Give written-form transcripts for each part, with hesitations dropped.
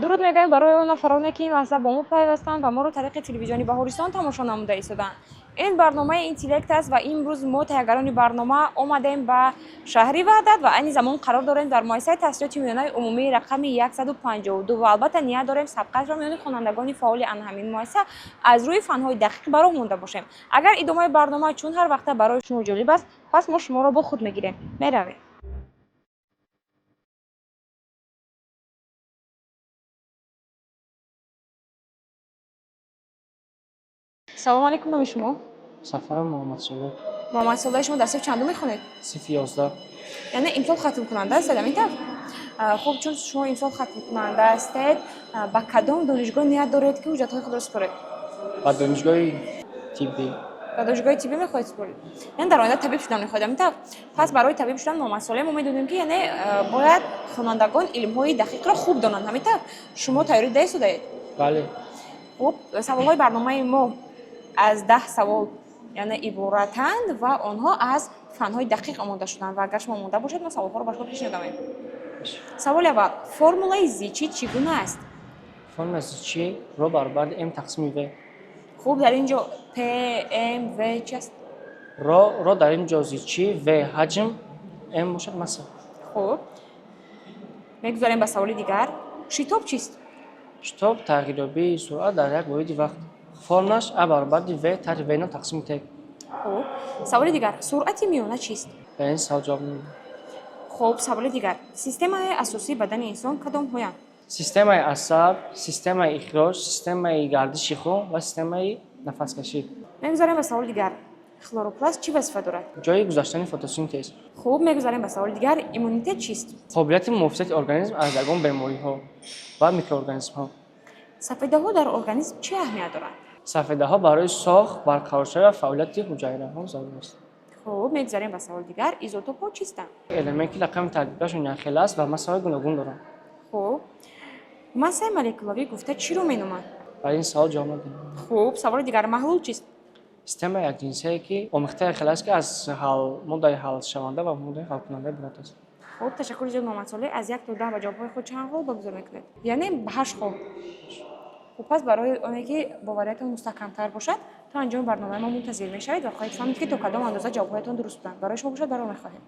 Дуруд мегӯем барои он нафароне, ки ин лаҳза бо мо пайвастанд ва моро тариқи телевизиони Баҳористон тамошо намуда истоданд. Ин барномаи Интеллект аст ва имрӯз мо, таҳиягарони барнома, омадем ба шаҳри Ваҳдат ва айни замон қарор дорем дар муассисаи таҳсилоти миёнаи умумии рақами 152 ва албатта ният дорем сабқатро миёни хонандагони фаъоли ана ҳамин муассиса аз рӯи фанҳои дақиқ ба роҳ монда бошем. Агар идомаи барнома чун ҳар вақта барои шумо ҷолиб аст, пас мо шуморо бо худ мегирем. Меравем. Салому алейкум, номи шумо? Сафаров Муҳаммадсолеҳ. Муҳаммадсолеҳ, шумо дар синф чандум мехонед? Синфи 11. Яъне имсол хатмкунанда ҳастед, ҳамин тавр? Хуб, чун шумо имсол хатмкунанда ҳастед, ба кадом донишгоҳ ният доред, ки ҳуҷҷатҳои худро супоред? Ба донишгоҳи тиббӣ. Ба донишгоҳи тиббӣ мехоҳед супоред? Яъне дар оянда табиб шудан мехоҳед, ҳамин тавр? Пас барои табиб шудан, Муҳаммадсолеҳ, мо медонем, ки яъне бояд хонандагон илмҳои дақиқро хуб донанд, ҳамин тавр? Шумо тайёрӣ дида истодаед? Бале. Хуб, саволҳои барномаи мо аз 10 савол яъне иборатанд ва онҳо аз фанҳои дақиқ омода шуданд ва агар шумо омода бошед, мо саволҳоро ба шумо пешниҳод намоем. Саволи аввал: формулаи зичӣ чӣ гуна аст? Формулаи зичӣ ро баробари м тақсими в. Хуб, дар ин ҷо п, м, в чи аст? Ро дар ин ҷо зичӣ, в ҳаҷм, м бошад масса. Хуб, мегузарем ба саволи дигар: шитоб чист? Шитоб тағйирёбии суръат дар як воҳиди вақт. Формулаш а баробари в тарҳи в нол тақсими т. Хуб, саволи дигар: суръати миёна чист? Ба ин савол ҷавоб намедиҳам. Хуб, саволи дигар: системаи асосии бадани инсон кадомҳоянд? Системаи асаб, системаи ихроҷ, системаи гардиши хун ва системаи нафаскашӣ. Мегузарем ба саволи дигар: хлоропласт чӣ вазифа дорад? Ҷои гузаштани фотосинтез. Хуб, мегузарем ба саволи дигар: иммунитет чист? Қобилияти муҳофизати организм аз ягон бемориҳо ва микроорганизмҳо. Сафедаҳо дар организм чӣ аҳамият доранд? Сафедаҳо барои сохт, барқароршавӣ ва фаъолияти ҳуҷайраҳо зарур аст. Хуб, мегузарем ба саволи дигар: изотопҳо чистанд? Элемент, ки рақами таркибиашон якхела аст ва массаҳои гуногун доранд. Хуб, массаи молекулавӣ гуфта чиро меноманд? Ба ин савол ҷавоб надиҳам. Хуб, саволи дигар: маҳлул чист? Системаи якҷинсие, ки омехта якхела аст, ки аз моддаи ҳалшаванда ва моддаи ҳалкунанда иборат аст. Хуб, ташаккури зиёд, Муҳаммадсолеҳ. Аз 1 то 10 ба ҷавобҳои худ чанд хол багузор мекунед? Яъне ба 8 хол. Хуб, пас барои оне ки бовариятон мустаҳкамтар бошад, то анҷоми барномаи мо мунтазир мешавед ва хоҳед фаҳмид, ки то кадом андоза ҷавобҳоятон дуруст буданд. Барои шумо бошад, барор мехоҳем.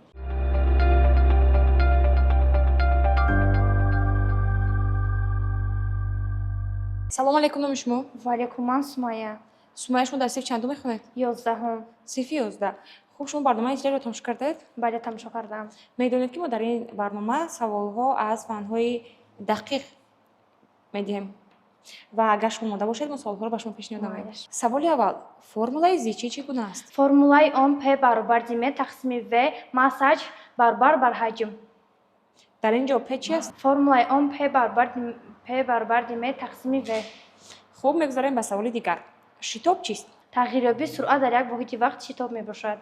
Салому алейкум, номи шумо? Ваалейкум, ман Сумая. Сумая, шумо дар синф чандум мехонед? 11-ум. Синфи 11. Хуб, шумо барномаи Интеллектро тамошо кардаед? Бале, тамошо кардам. Медонед, ки мо дар ин барнома саволҳо аз фанҳои дақиқ медиҳем ва агар шумо омода бошед, мо саволҳоро ба шумо пешниҳод намоем. Майли. Саволи аввал: формулаи зичӣ чӣ гуна аст? Формулаи он п баробар м тақсими в, массааш баробар бар ҳаҷм. Дар ин ҷо п чи аст? Формулаи он п баробар м тақсими в. Хуб, мегузарем ба саволи дигар: шитоб чист? Тағйирёбии суръат дар як воҳиди вақт шитоб мебошад.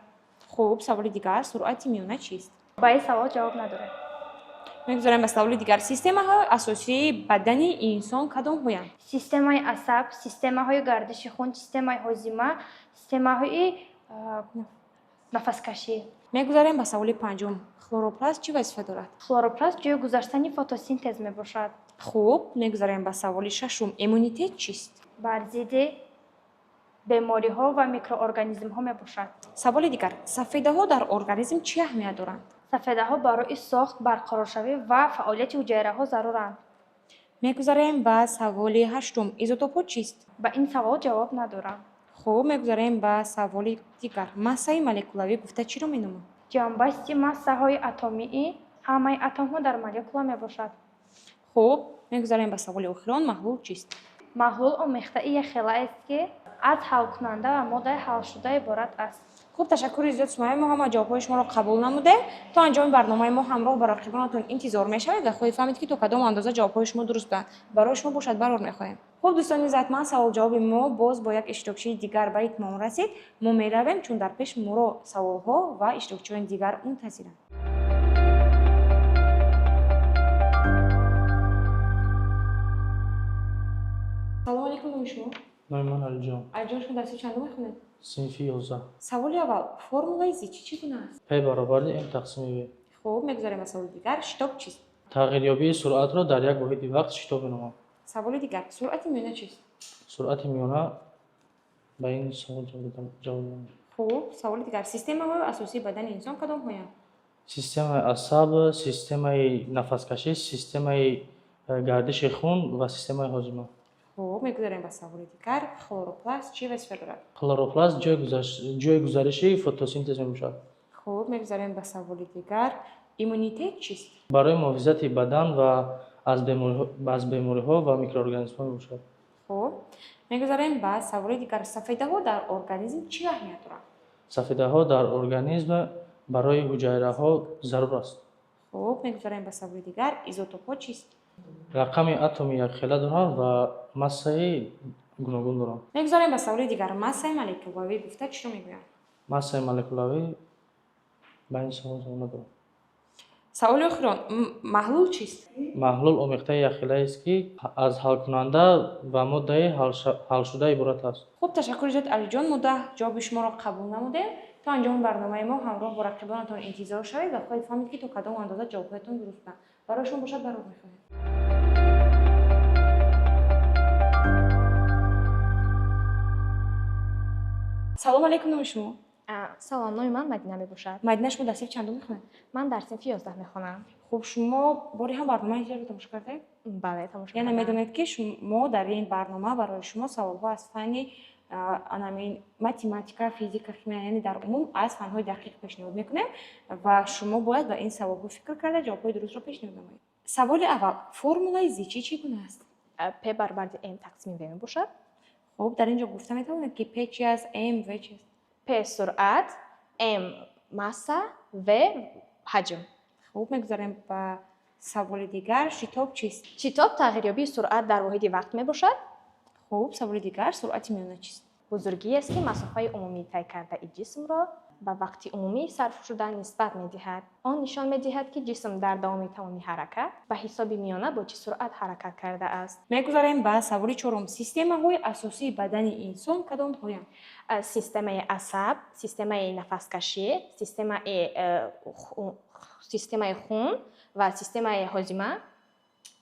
Хуб, саволи дигар: суръати миёна чист? Ба ин савол ҷавоб надорем. Мегузарем ба саволи дигар: системаҳои асосии бадани инсон кадомҳоянд? Системаи асаб, системаҳои гардиши хун, системаи ҳозима, системаҳои нафаскашӣ. Мегузарем ба саволи панҷум: хлоропласт чӣ вазифа дорад? Хлоропласт ҷои гузаштани фотосинтез мебошад. Хуб, мегузарем ба саволи шашум: иммунитет чист? Бар зидди бемориҳо ва микроорганизмҳо мебошад. Саволи дигар: сафедаҳо дар организм чӣ аҳамият доранд? Сафедаҳо барои сохт, барқароршавӣ ва фаъолияти ҳуҷайраҳо заруранд. Мегузарем ба саволи ҳаштум: изотопҳо чист? Ба ин савол ҷавоб надорам. Хуб, мегузарем ба саволи дигар: массаи молекулавӣ гуфта чиро меноманд? Ҷамъбасти массаҳои атомии ҳамаи атомҳо дар молекула мебошад. Хуб, мегузарем ба саволи охирон: маҳлул чист? Маҳлул омехтаи якхела аст, ки аз ҳалкунанда ва моддаи ҳалшуда иборат аст. Хуб, ташаккури зиёд, Сумая. Мо ҳама ҷавобҳои шуморо қабул намудем. То анҷоми барномаи мо ҳамроҳ ба рақибонатон интизор мешавед ва хоҳед фаҳмид, ки то кадом андоза ҷавобҳои шумо дуруст буданд. Барои шумо бошад, барор мехоҳем. Хуб, дӯстони иззатманд, саволҷавоби мо боз бо як иштирокчии дигар ба итмом расид. Мо меравем, чун дар пеш моро саволҳо ва иштирокчиёни дигар мунтазиранд. Салому алейкум, номи шумо? Номи ман Алиҷон. Алиҷон, шумо дар синфи чандум мехонед? Синфи 11. Саволи аввал: формулаи зичӣ чӣ гуна аст? П баробари м тақсими в. Хуб, мегузарем ба саволи дигар: шитоб чист? Тағйирёбии суръатро дар як воҳиди вақт шитоб меноманд. Саволи дигар: суръати миёна чист? Суръати миёна, ба ин савол ҷавоб додам. Хуб, саволи дигар: системаҳои асосии бадани инсон кадомҳоянд? Системаи асаб, системаи нафаскашӣ, системаи гардиши хун ва системаи ҳозима. Хуб, мегузарем ба саволи дигар: хлоропласт чӣ вазифа дорад? Хлоропласт ҷойи гузариши фотосинтез мебошад. Хуб, мегузарем ба саволи дигар: иммунитет чист? Барои муҳофизати бадан ва аз бемориҳо ва микроорганизмҳо мебошад. Хуб, мегузарем ба саволи дигар: сафедаҳо дар организм чӣ аҳамият доранд? Сафедаҳо дар организм барои ҳуҷайраҳо зарур аст. Хуб, мегузарем ба саволи дигар: изотопҳо чист? Рақами атоми якхела доранд ва массаи гуногун доранд. Мегузарем ба саволи дигар: массаи молекулавӣ гуфта чиро мегӯянд? Массаи молекулавӣ, ба ин савол ҷавоб надорам. Саволи охирон: маҳлул чист? Маҳлул омехтаи якхелаест, ки аз ҳалкунанда ва моддаи ҳалшуда иборат аст. Хуб, ташаккури зиёд, Алиҷон. Мо 10 ҷавоби шуморо қабул намудем. То анҷоми барномаи мо ҳамроҳ бо рақибонатон интизор шавед ва хоҳед фаҳмид, ки то кадом андоза ҷавобҳоятон дуруст буданд. Барои шумо бошад барор мехоҳем. Салом алейкум, номи шумо? Салом, номи ман Мадина мебошад. Мадина, шумо дар синфи чандум мехонед? Ман дар синфи 11 мехонам. Хуб, шумо бори ҳам барномаи интеллектро тамошо кардаед? Бале, тамошо Яъне кардам. медонед, ки шумо дар ин барнома барои шумо саволҳо аз фанни анамин математика, физика, химия, яъне дар умум аз фанҳои дақиқ пешниҳод мекунем ва шумо бояд ба ин саволҳо фикр карда, ҷавобҳои дурустро пешниҳод намоед. Саволи аввал: формулаи зичӣ чӣ гуна аст? П баробари М тақсими В мебошад. Хуб, дар ин ҷо гуфта метавонед, ки П чи аст, М, В чи аст? П суръат, М масса, В ҳаҷм. Хуб, мегузарем ба саволи дигар: шитоб чист? Шитоб тағйирёбии суръат дар воҳиди вақт мебошад. Хуб, саволи дигар: суръати миёна чист? Бузургиест, ки масофаи умумии тай кардаи ҷисмро ба вақти умумии сарфшуда нисбат медиҳад. Он нишон медиҳад, ки ҷисм дар давоми тамоми ҳаракат ба ҳисоби миёна бо чӣ суръат ҳаракат кардааст. Мегузарем ба саволи чорум: системаҳои асосии бадани инсон кадомҳоянд? Системаи асаб, системаи нафаскашӣ, системаи хун ва системаи ҳозима.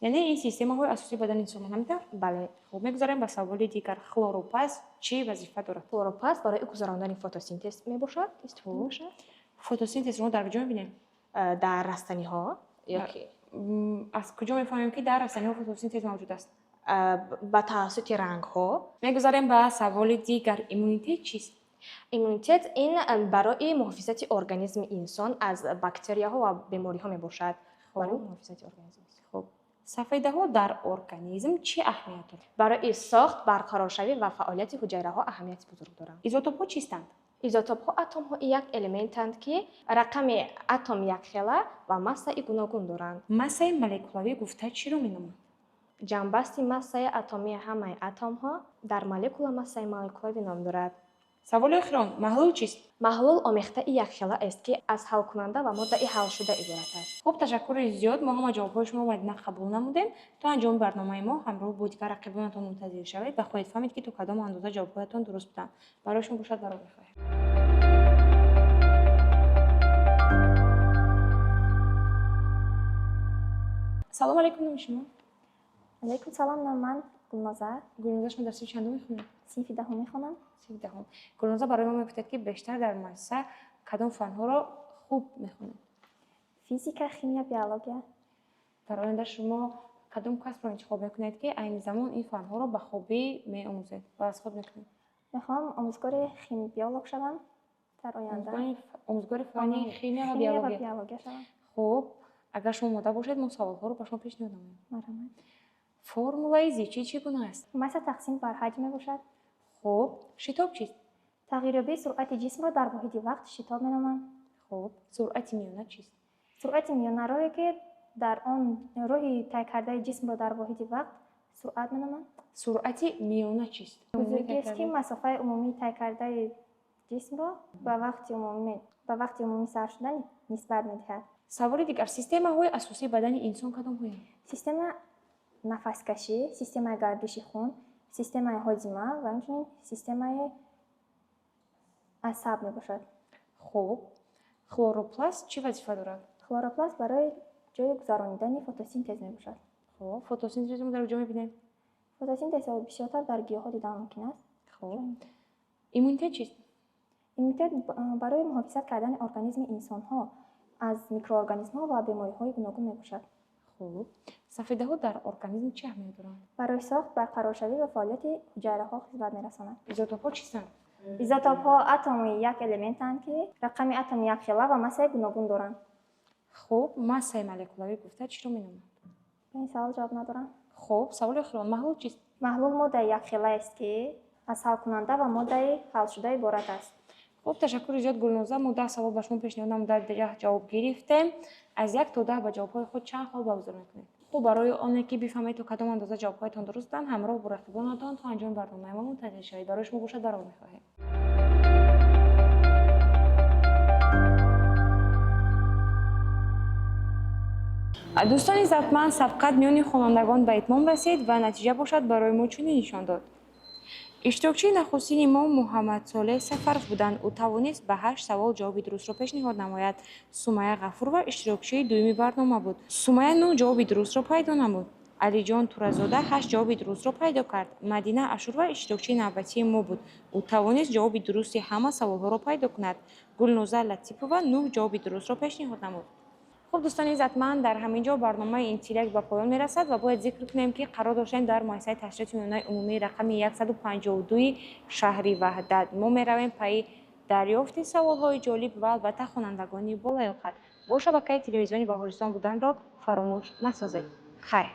Яъне ин системаҳои асосии бадани инсон, ҳамин тавр? Бале. Хуб, мегузарем ба саволи дигар: хлоропласт чӣ вазифа дорад? Хлоропласт барои гузарондани фотосинтез мебошад, истифода мешавад. Фотосинтезро мо дар куҷо мебинем? Дар растаниҳо ёки Аз куҷо мефаҳмем, ки дар растаниҳо фотосинтез мавҷуд аст? Ба тавассути рангҳо. Мегузарем ба саволи дигар: иммунитет чист? Иммунитет ин барои муҳофизати организми инсон аз бактерияҳо ва бемориҳо мебошад. Барои муҳофизати организм. Хуб, сафедаҳо дар организм чӣ аҳамият доранд? Барои сохт, барқароршавӣ ва фаъолияти ҳуҷайраҳо аҳамияти бузург доранд. Изотопҳо чистанд? Изотопҳо атомҳои як элементанд, ки рақами атом якхела ва массаи гуногун доранд. Массаи молекулавӣ гуфта чиро меноманд? Ҷамъбасти массаи атомии ҳамаи атомҳо дар молекула массаи молекулавӣ ном дорад. Саволи охирон: маҳлул чист? Маҳлул омехтаи якхела аст, ки аз ҳалкунанда ва моддаи ҳалшуда иборат аст. Хуб, ташаккури зиёд. Мо ҳама ҷавобҳои шуморо, Мадина, қабул намудем. То анҷоми барномаи мо ҳамроҳ бо дигар рақибонатон мунтазир шавед ва хоҳед фаҳмид, ки то кадом андоза ҷавобҳоятон дуруст буданд. Барои шумо бошад барор мехоҳем. Салом алейкум, номи шумо? Алейкум салом, номи ман Гулноза. Гулноза, шумо дар синфи чандум мехонед? Синфи 10-ум мехонам. Синфи 10-ум. Гулноза, барои мо мегуфтед, ки бештар дар муассиса кадом фанҳоро хуб мехонед? Физика, химия, биология. Дар оянда шумо кадом касбро интихоб мекунед, ки айни замон ин фанҳоро ба хубӣ меомӯзед ва аз худ мекунед? Мехоҳам омӯзгори химибиолог шавам дар оянда. Омӯзгори фанни химия ва Химия ва биология. биология шавам. Хуб, агар шумо омода бошед, мо саволҳоро ба шумо пешниҳод намоем. Марҳамат. Формулаи зичӣ чӣ гуна аст? Масса тақсим бар ҳаҷм мебошад. Хуб, шитоб чист? Тағйирёбии суръати ҷисмро дар воҳиди вақт шитоб меноманд. Хуб, суръати миёна чист? Суръати миёна роҳе, ки дар он роҳи тай кардаи ҷисмро дар воҳиди вақт суръат меноманд. Суръати миёна чист? Бузургиест, ки масофаи умумии тай кардаи ҷисмро ба вақти умумӣ сарф шуда нисбат медиҳад. Саволи дигар: системаҳои асосии бадани инсон кадомҳоянд? Система нафаскашӣ, системаи гардиши хун, системаи ҳозима ва инчунин системаи асаб мебошад. Хуб, хлоропласт чӣ вазифа дорад? Хлоропласт барои Ҷои гузаронидани фотосинтез мебошад. Хуб, фотосинтезро мо дар куҷо мебинем? Фотосинтезро бисёртар дар гиёҳҳо дидан мумкин аст. Хуб, иммунитет чист? Иммунитет барои муҳофизат кардани организми инсонҳо аз микроорганизмҳо ва бемориҳои гуногун мебошад. Хуб, сафедаҳо дар организм чӣ аҳамият доранд? Барои сохт, барқароршавӣ ва фаъолияти ҳуҷайраҳо хизмат мерасонанд. Изотопҳо чистанд? Изотопҳо атоми як элементанд, ки рақами атоми якхела ва массаи гуногун доранд. Хуб, массаи молекулавӣ гуфта чиро меноманд? Ба ин савол ҷавоб надорам. Хуб, саволи охирон: маҳлул чист? Маҳлул моддаи якхелаест, ки аз ҳалкунанда ва моддаи ҳалшуда иборат аст. Хуб, ташаккури зиёд, Гулноза. Мо 10 савол ба шумо пешниҳод намуда, 10 ҷавоб гирифтем. Аз 1 то 10 ба ҷавобҳои худ чанд хол баргузор мекунед? Хуб, барои оне ки бифаҳмед, то кадом андоза ҷавобҳоятон дурустанд, ҳамроҳ бо рақибонатон то анҷоми барномаи мо мунтазир шавед. Барои шумо бошад, барор мехоҳем. Дӯстони иззатманд, сабқат миёни хонандагон ба итмом расид ва натиҷа бошад, барои мо чунин нишон дод. Иштирокчии нахустини мо Муҳаммадсолеҳ Сафаров буданд. Ӯ тавонист ба ҳашт савол ҷавоби дурустро пешниҳод намояд. Сумая Ғафурова иштирокчии дуюми барнома буд. Сумая нӯҳ ҷавоби дурустро пайдо намуд. Алиҷон Туразода ҳашт ҷавоби дурустро пайдо кард. Мадина Ашурова иштирокчии навбатии мо буд. Ӯ тавонист ҷавоби дурусти ҳама саволҳоро пайдо кунад. Гулноза Латипова нӯҳ ҷавоби дурустро пешниҳод намуд. Хуб, дӯстони иззатманд, дар ҳамин ҷо барномаи Интеллект ба поён мерасад ва бояд зикр кунем, ки қарор доштем дар муассисаи таҳсилоти миёнаи умумии рақами 152 шаҳри Ваҳдат. Мо меравем пайи дарёфти саволҳои ҷолиб ва албатта хонандагони болаёқат. Бо шабакаи телевизиони Баҳористон буданро фаромӯш насозед. Хайр.